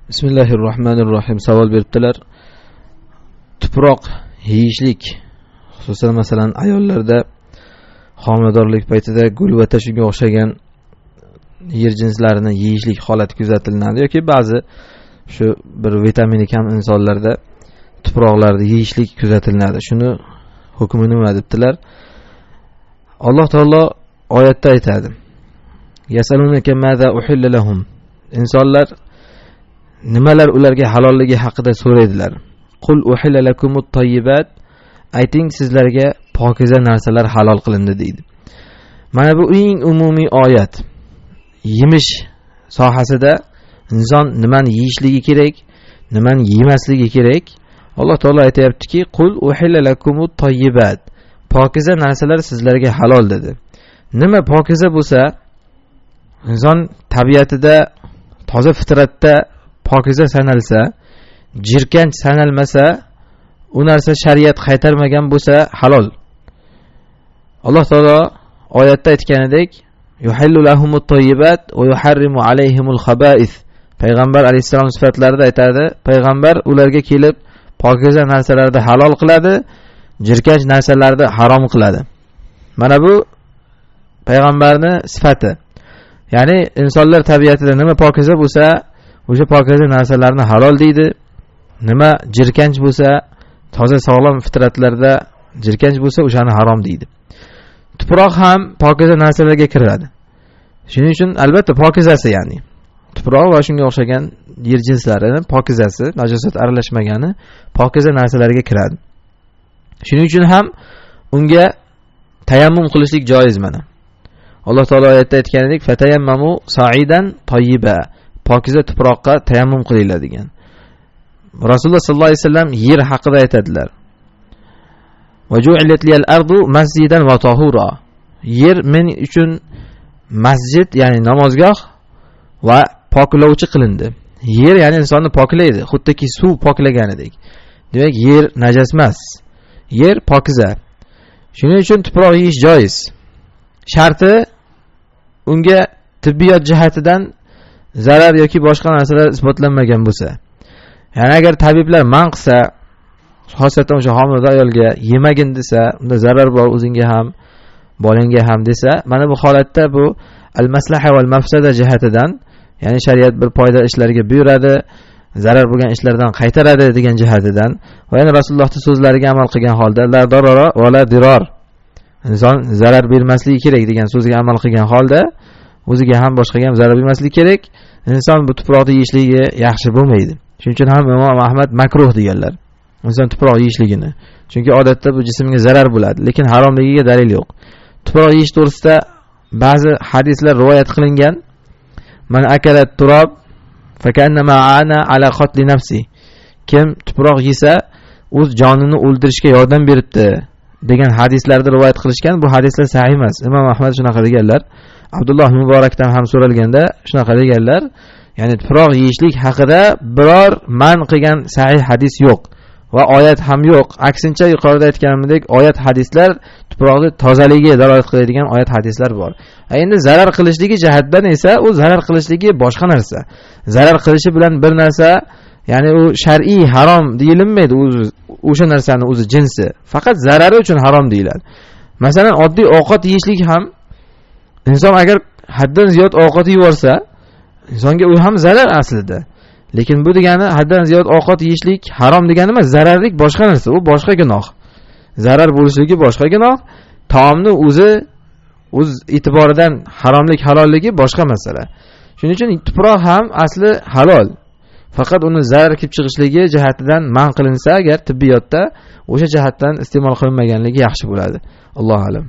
Bismillahirrohmanirrohim. Savol beribdilar. Tuproq yeyishlik, xususan masalan ayollarda homiladorlik paytida gulvata shunga o'xshagan yer jinslarini yeyishlik holati kuzatilinadi yoki ba'zi shu bir vitamini kam insonlarda tuproqlarni yeyishlik kuzatilinadi. Shuni hukmi nima debdilar? Alloh taolo oyatda aytadi: Yasalunaka maza uhilla lahum. Insonlar nimalar ularga halolligi haqida so'raydilar. Qul uhilla lakumut tayyibat. Ayting, sizlarga pokiza narsalar halol qilindi deydi. Mana bu eng umumiy oyat. Yemish sohasida inson nimani yeyishligi kerak, nimani yemasligi kerak. Alloh taolo aytayaptiki, qul uhilla lakumut tayyibat. Pokiza narsalar sizlarga halol dedi. Nima pokiza bo'lsa, inson tabiatida, toza fitratda pokiza sanalsa, jirkanch sanalmasa, u narsa shariat qaytarmagan bo'lsa halol. Alloh taolo oyatda aytganidek, yuhillu lahumut tayyibat va yuharrimu alayhimul xaba'is. Payg'ambar alayhissalom sifatlarida aytadi, payg'ambar ularga kelib pokiza narsalarni halol qiladi, jirkanch narsalarni harom qiladi. Mana bu payg'ambarning sifati. Ya'ni insonlar tabiatida nima pokiza bo'lsa, o'sha pokiza narsalarni halol deydi. Nima jirkanch bo'lsa, toza sog'lom fitratlarda jirkanch bo'lsa, o'shani harom deydi. Tuproq ham pokiza narsalarga kiradi. Shuning uchun albatta pokizasi, ya'ni tuproq va shunga o'xshagan yer jinslarini pokizasi, najosat aralashmagani pokiza narsalarga kiradi. Shuning uchun ham unga tayammum qilishlik joiz mana. Alloh taolo oyatda aytganidek, fatayammamu sa'idan tayyiba. Pokiza tuproqqa tayammum qilinglar degan. Rasululloh sollallohu alayhi vasallam yer haqida aytadilar. Va ju'ilat liyal ardu masjidan va tahura. Yer men uchun masjid, ya'ni namozgoh va poklovchi qilindi. Yer ya'ni insonni poklaydi, xuddiki suv poklaganidek. Demak, yer najas emas. Yer pokiza. Shuning uchun tuproq yeyish joiz. Sharti unga tibbiyot jihatidan zarar yoki boshqa narsalar isbotlanmagan bo'lsa. Ya'ni agar tabiblar man qilsa, xosatan o'sha homilador ayolga yemagin desa, unda zarar bor o'zingga ham, bolangga ham desa, mana bu holatda bu al-maslaha val mafsada jihatidan, ya'ni shariat bir foyda ishlarga buyuradi, zarar bo'lgan ishlardan qaytaradi degan jihatidan va yana Rasulullohning so'zlariga amal qilgan holda la darara va la dirar, inson zarar bermasligi kerak degan so'ziga amal qilgan holda o'ziga ham boshqaga ham zarar bermasligi kerak. Inson bu tuproqni yeyishligi yaxshi bo'lmaydi. Shuning uchun ham Imom Ahmad makruh deganlar. Inson tuproq yeyishligini. Chunki odatda bu jismga zarar bo'ladi, lekin haromligiga dalil yo'q. Tuproq yeyish to'g'risida ba'zi hadislar rivoyat qilingan. Man akala turob fakannama ana ala qatli nafsi. Kim tuproq yesa, o'z jonini o'ldirishga yordam beribdi degan hadislarda rivoyat qilishgan. Bu hadislar sahih emas. Imom Ahmad shunaqa deganlar. Abdulloh Muborakdan ham so'ralganda shunaqa deganlar. Ya'ni tuproq yeyishlik haqida biror man qilgan sahih hadis yo'q va oyat ham yo'q. Aksincha yuqorida aytganimdek, oyat hadislar tuproqni tozaligiga dalolat qiladigan oyat hadislar bor. Endi zarar qilishligi jihatdan esa u zarar qilishligi boshqa narsa. Zarar qilishi bilan bir narsa, ya'ni u shar'iy harom deyilmaydi, o'sha narsani o'zi jinsi. Faqat zarari uchun harom deyiladi. Masalan, oddiy ovqat yeyishlik ham inson agar haddan ziyod ovqat yeyorsa, insonga u ham zarar aslida. Lekin bu degani haddan ziyod ovqat yeyishlik harom degani emas, zararlik boshqa narsa, u boshqa gunoh. Zarar bo'lishligi boshqa gunoh, taomni o'zi o'z e'tiboridan haromlik halolligi boshqa masala. Shuning uchun tuproq ham asli halol. Faqat uni zarar kelib chiqishligi jihatidan man qilinsa, agar tibbiyotda o'sha jihatdan iste'mol qilinmaganligi yaxshi bo'ladi. Allohu a'lam.